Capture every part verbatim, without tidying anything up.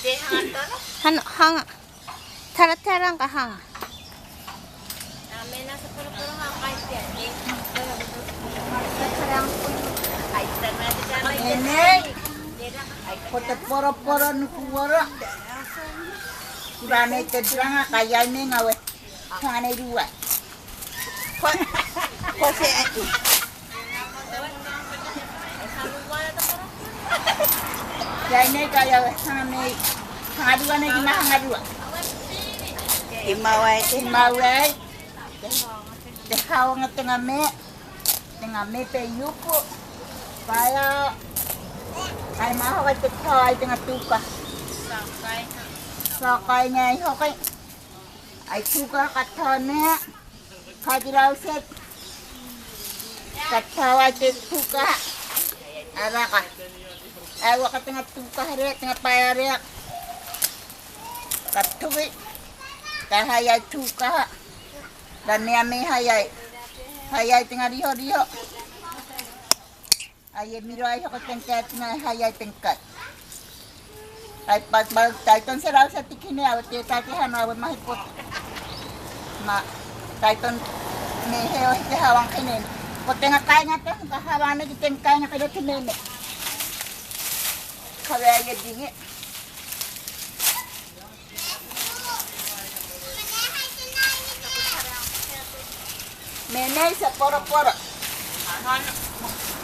Hanga, hanga. Tara, tara nga hanga. Nene, ko te poroporo nuku wōro. Kūrane te dranga ka iai me ngaue. Hanga nei rua. Ko, ko se. Iai nei ka iau e hanga nei. Hanga rua nei ki ma hanga rua. Ki mau ai. Ki mau ai. Te, te haonga te nga me. Te nga me pe i uku. Pae ao. Ai ma hoka te tao ai te nga tuka. Sokai nei hoka. Ai tuka ka tone. Ka te rau se. Ka tao ai te tuka. Araka. Ai waka te nga tuka hare, te nga pae hare. Ka tuki. Ka hai ai tuka. Ka mea me hai ai. Hai ai te nga riho riho. Ai e miro ai hoko te nga kai te nga hai ai te nga kai. Ai pat bal tai ton se rau sa tikine au te ta te hana au mahi pot. Ma tai ton me he o te hawang kene. Ko te nga kai nga te nga hawang ne ki te nga kai nga kai te meme. Kawe ai e dinge. Mene se poroporo.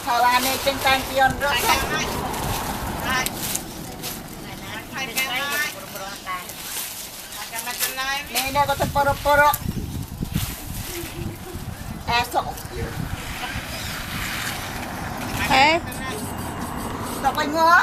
Hawane ten kan pion ro. Mene ko te poroporo. Eso. Eh? Toko ngo.